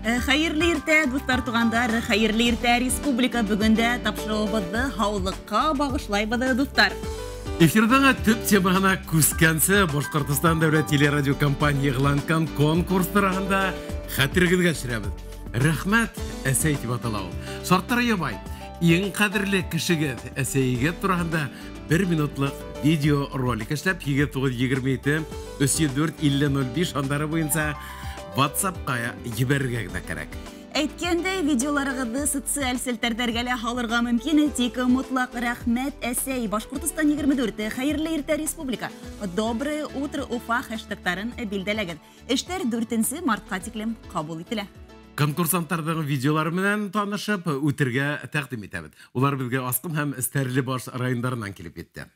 Хәйерле иртә, дуҫтар, туғандар, хәйерле иртә, республика! Бөгөн дә тапшырыуыбыҙҙы һаулыҡҡа бағышлайбыҙ, дуҫтар. Эфирҙың төп темаһына күскәнсе, Башҡортостан дәүләт телерадиокомпания иғлан конкурс тураһында хәтерегеҙгә төшөрәбеҙ. «Рәхмәт, әсәй» тип атала ул. Шарттары ябай. Иң ҡәҙерле кешегеҙ, әсәйегеҙ тураһында 1 минутлыҡ видео ролик эшләп, 927 304 50 05 һандары буйынса WhatsApp-ҡа ебәрергә генә кәрәк. Әйткәндәй, видеоларығыҙҙы социаль селтәрҙәргә лә һалырға мөмкин, тик мотлаҡ «Рәхмәт, әсәй», «Башҡортостан 24», «Хәйерле иртә, республика», «Доброе утро, Уфа» хэштегтарын билдәләгеҙ. Эштәр 4 мартҡа тиклем ҡабул ителә. Конкурсанттарҙың видеолары менән танышып үтергә тәҡдим итәбеҙ. Улар беҙгә Асҡын һәм Стәрлебаш райондарынан килеп етте.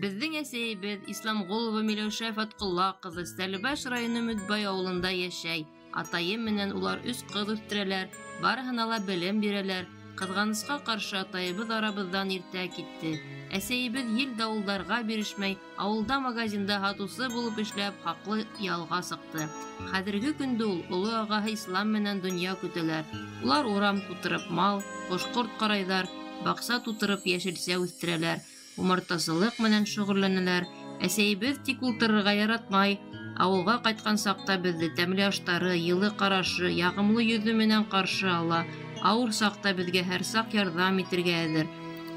Беҙҙең әсәйебеҙ Исламғолова Миләүшә Фәтҡулла ҡыҙы Стәрлебаш районы Мөтбай ауылында йәшәй. Атайым менән улар өс ҡыҙ үҫтерәләр, барыһына ла белем бирәләр. Ҡыҙғанысҡа ҡаршы, атайыбыҙ арабыҙҙан иртә китте. Әсәйебеҙ ел-дауылдарға бирешмәй, ауылда магазинда һатыусы булып эшләп, хаҡлы ялға сыҡты. Хәҙерге көндә ул оло ағаһы Ислам менән донъя көтәләр. Улар урам тутырып мал, ҡош-ҡорт ҡарайҙар, баҡса тутырып йәшелсә үҫтерәләр, умартасылыҡ менән шөғөлләнәләр. Әсәйебеҙ тик ултырырға яратмай. Ауылға ҡайтҡан саҡта беҙҙе тәмле аштары, йылы ҡарашы, яғымлы йөҙө менән ҡаршы ала. Ауыр саҡта беҙгә һәр саҡ ярҙам итергә әҙер.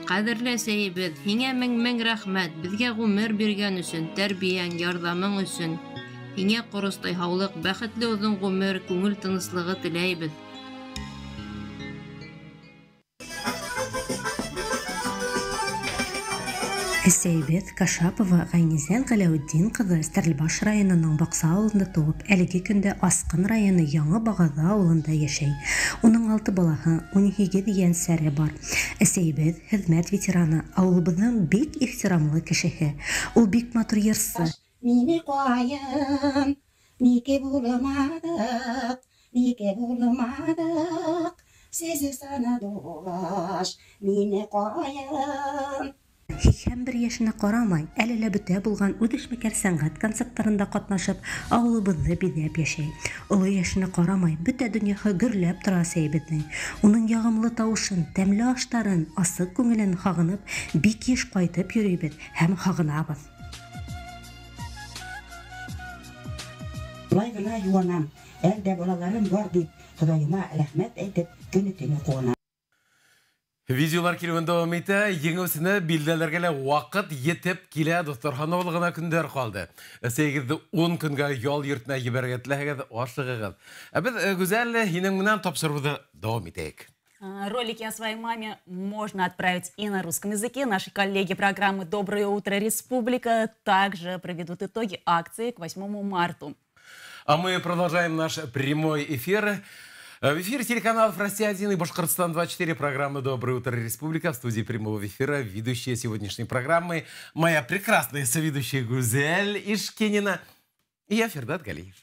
Ҡәҙерле әсәйебеҙ, һиңә мең-мең рәхмәт, беҙгә ғүмер биргән өсөн, тәрбиәң, ярҙамың өсөн. Һиңә ҡоростай һаулыҡ, бәхетле оҙон ғүмер, күңел тыныслығы теләйбеҙ. Әсәйебеҙ Кашапова Ғәйнизән Ғәләүетдин ҡыҙы Стәрлебаш районының Баҡса ауылында тыуып, әлеге көндә Асҡын районы Яңы Бағаҙы ауылында йәшәй. Уның алты балаһы, 18 ейәнсәре бар. Әсәйебеҙ хеҙмәт ветераны, ауылыбыҙҙың бик ихтирамлы кешеһе. Ул бик матур йырсы. Мине ҡайын, нике булмадыҡ, нике булмадыҡ, Сизе сана дулаш, мине ҡайын. 81 йәшенә ҡарамай, әле лә бөтә булған үҙешмәкәр сәнғәт концерттарында ҡатнашып, ауылыбыҙҙы биҙәп йәшәй. Оло йәшенә ҡарамай, бөтә донъяһы гөрләп тора әсәйебеҙҙең. Уның яғымлы тауышын, тәмле аштарын, асыҡ күңелен һағынып, бик йыш ҡайтып йөрөйбөҙ һәм һағынабыҙ. Былай ғына йыуанам, әлдә балаларым бар дип, Хоҙайыма рәхмәт әйтеп, көнө-төнө ҡыуанам. Видеолар килеүен дауам итә, еңеүсене билдәләргә лә ваҡыт етеп килә, дуҫтар, һанаулы ғына көндәр ҡалды. Әсәйегеҙҙе 10 көнгә ял йортона ебәрергә теләһәгеҙ, ашығығыҙ. Ә беҙ, Гүзәл, һинең менән тапшырыуҙы дауам итәйек. Ролики о своей маме можно отправить и на русском языке. Наши коллеги программы «Доброе утро, республика» также проведут итоги акции к 8 марта. А мы продолжаем наш прямой эфир. В эфире телеканалов «Россия-1» и «Башкортостан-24», программа «Доброе утро, республика». В студии прямого эфира ведущая сегодняшней программы, моя прекрасная соведущая Гузель Ишкинина, и я, Фердат Галиев.